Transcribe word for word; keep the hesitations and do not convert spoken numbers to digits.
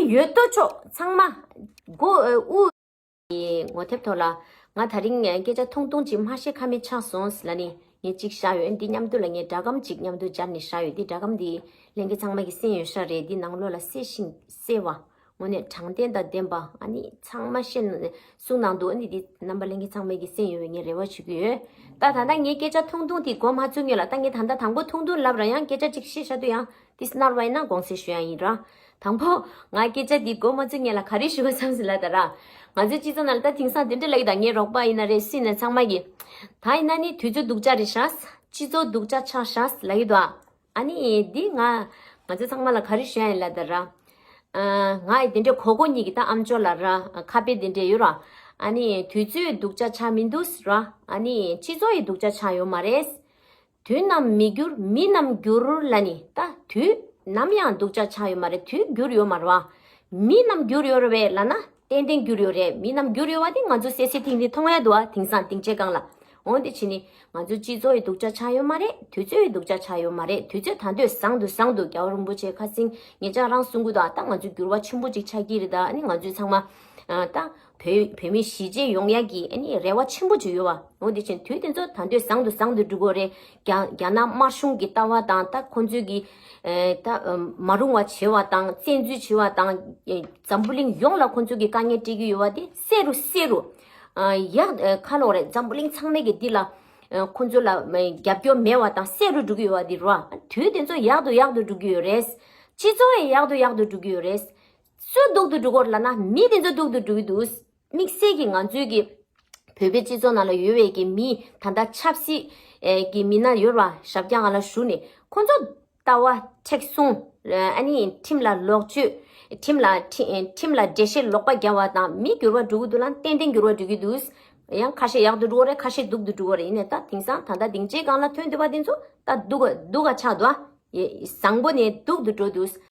ཡོད་དོ་ཅོག་ཚང་མ་མགོ་ཨ་དབུ། ངོ་དེབ་ཐོག་ལ་ང་ད་རིང་སྐད་ཆ་ཐུང་ཐུང་ཅིག་མ་བཤད་ཁ་མེད་ཆགས་སོང་ལ་ནི་ངས་ཅིག་བཞག་ཡོད། འདི་མཉམ་དུ་ལ་ངས་སྒྲ་སྒམ་ཅིག་མཉམ་དུ་སྦྱར་ནས་བཞག་ཡོད། འདི་སྒྲ་སྒམ་འདི་ལྷན་རྒྱས་ཚང་མ་གིས་གསན་ཡོད་ཤག་རེད། འདི་ནང་ལོགས་ལ་གསལ་ཞིང་གསལ་བ། དངོས་གནས་དྲང་བདེན་དང་ལྡན་པ། ཨ་ནི་ཚང་མ་ཤེས་ན་གསུང་གནང་འདུག་ཨ་ནི་འདི་རྣམ་པ་ལྷན་རྒྱས་ཚང་མས་ཀྱི་གསན་ཡོད་པའི་ངས་རེ་བ་ཞུ་གི་ཡོད། ད་ད་ལྟ་ངའི་སྐད་ཆ་ཐུང་ཐུང་དེ་མགོ་མ་ཚོས་སྔོན་ལ། ད་ངས་ད་ལྟ་དང་པོ་ཐུང་ཐུང་ལབ་ར་ཡང་སྐད་ཆ་ཅིག་བཤད་བཞག་དུས་ཡང་དེ་སྣར་བ་ཡིན་ན་དགོངས་སེལ་ཞུ་ཡ་ཡིན་ར། དང་པོ་ང་སྐད་ཆ་འདི་མགོ་མ་ཚོས་སྔོན་ལ་ག་རེ་ཞུ་བ་བསམ་ཟིན་ལ་ད་ར། ང་ཚོའི་སྤྱི་ཚོགས་ནང་ལ་ད་དེང་སང་དེ་འདྲ་ལབ་ཀྱི་ད། ངའི་རོགས་པ་ཡིན་ན་རེད། སུ་ཡིན་ན་ཚང་མ་གི་ད་ཡིན་ན་ནི་དུས་ཚོད་སྡུག་ཅག་རེད་ཤག་སྤྱི་ཚོགས་སྡུག་ཅག་ཆགས་ཤག་ལབ་ཀྱི་འདུག་ཨ་ནི་འདི་ང་ང་ཚོ་ཚང་མ་ལ་ག་རེ་ཞུ་ཡ་ཡིན་ལ་ད་ར། ཨ་ང་ཡི་དེ་འདྲའི་གོ་གོ་གཉིས་ཀྱི་ད་ཨམ་ཅོག་ལ་ར་ཁ་དཔེ་དེ་འདྲ་ཡོད་ར། ཨ་ནི་དུས་ཚོད་སྡུག་ཅག་ཆགས་མི་འདུག་ར། ཨ་ནི་སྤྱི་ཚོགས་ཡི་སྡུག་ཅག་ཆགས་ཡོད་མ་རེད། དུས་ནམ་མི་འགྱུར་མི་ནམ་འགྱུར་ལ་ནི་ད་དུས་ནམ་ཡང་སྡུག་ཅག་ཆགས་ཡོད་མ་རེད། དུས་འགྱུར་ཡོད་མ་རེད་བ། མི་ནམ་འགྱུར་ཡོད་རེད་བས་ལབ་ན་ཏན་ཏན་འགྱུར་ཡོད་རེད། མི་ནམ་འགྱུར་ཡོད་བ་དེ་ང་ཚོ་གསལ་གསལ་ཐིང་ཐིང་མཐོང་ཡ་འདུག་བ། དེང་སང་སྡིངས་ཆའི་སྒང་ལ། འོན་ཏེ་ཕྱི་ནི་ང་ཚོ་སྤྱི་ཚོགས་ཡི་སྡུག་ཅག་ཆགས་ཡོད་མ་རེད། དུས་ཚོད་ཡི་སྡུག་ཅག་ཆགས་ཡོད་མ་རེད། དུས་ཚོད་ད་དུང་བཟང་དུ་བཟང་དུ། རྒྱལ་བ་རིན་པོ་ཆེ་ཁ་སང་ཉེ་ཆར་རང་གསུང་གི་འདུག་ད་ང་ཚོ་འགྱུར་བ་ཆེན་པོ་ཅིག་ཆགས་ཀྱི་རེད། ད་ཨ་ནི་ང་ཚོས་ཚང་མ་ཨ་ད་བོད་བོད་མི་གཞིས་བྱེས་ཡོང་ཡ་གི་ཨ་ནི་རེ་བ་ཆེན་པོ་ཅིག་ཡོད་བ། འོན་ཏེ་ཕྱིན་དུས་དེ་ཚོ་ད་དུང་བཟང་དུ་བཟང་དུ་འགྲོ་གི་རེད། རྒྱ་རྒྱ་ནག་དམར་གཞུང་གི་ལྟ་བ་དང་ད་ཁོང་ཚོས་གི་ཨེ་ད་མ་རུང་བ་བྱེད་པ་དང་བཙན་འཛུལ་བྱེད་པ་དང་ཨེ་འཛམ་བུ་གླིང་ཡོངས་ལ་ཁོང་ཚོས་གི་དཀའ་ངལ་སྤྲད་ཀྱི་ཡོད་བ་དེ་གསལ་རུ་གསལ་རུ། ཨ་ཡ་ཨ་ཁ་ལོག་རེད། འཛམ་བུ་གླིང་ཚང་མས་ཀྱི་འདི་ལ་ཨ་ཁོ་ཚོ་ལ་མ་རྒྱབ་སྐྱོར་མེད་པ་དང་གསལ་རུ་འགྲོ་གི་ཡོད་པ་འདི་རེད་བ། དུས་དེ་ཚོ་ཡག་ཏུ་ཡག་ཏུ་འགྲོ་གི་ཡོད་རེད། སྤྱི་ཚོགས་ཡང་ཡག་ཏུ་ཡག་ཏུ་འགྲོ་གི་ཡོད་རེད། སུ་སྡུག་ཏུ་འགྲོ་གི་ཡོད་ལབ་ན་མི་དེ་ཚོ་སྡུག་ཏུ་འགྲོ་གི་འདུག་དམིགས་བསལ་གྱི་ང་ཚོའི་གི་བོད་པའི་སྤྱི་ཚོགས་ནང་ལ་ཡོད་པའི་གི་མི་ད་ལྟ་ཆབ་སྲིད་ཨེ་གི་མི་སྣ་ཡོད་རེད་བ། ཞབས་བཀྱག་སྒང་ལ་བཞུགས་ནས་ཁོ་ཚོ་ལྟ་བ་མཁྲེགས་བཟུང་། ཨ་ནི་ཁྲིམས་ལ་ལོག་སྤྱོད། ཁྲིམས་ལ་ཁྲི་ཁྲིམས་ལ་འགྲེལ་བཤད་ལོག་པ་རྒྱག་པ་དང་མི་འགྱུར་བ་འགྲོ་གི་འདུག་ལ་ཏན་ཏན་འགྱུར་བ་འགྲོ་གི་འདུག་ཡང་ཁ་ཤས་ཡག་ཏུ་འགྲོ་གི་རེད། ཁ་ཤས་སྡུག་ཏུ་འགྲོ་གི་རེད། ཡིན་ནའི་ད་དེང་སང་ད་ལྟ་སྡིངས་ཆའི་སྒང་ལ་ཐོན་བསྡད་པ་དེ་ཚོ་ད་སྡུག་ག་སྡུག་ག་ཆགས་འདུག་ཨ། ཡེ་བཟང་པོ་ནས་སྡུག་ཏུ་འགྲོ་འདུག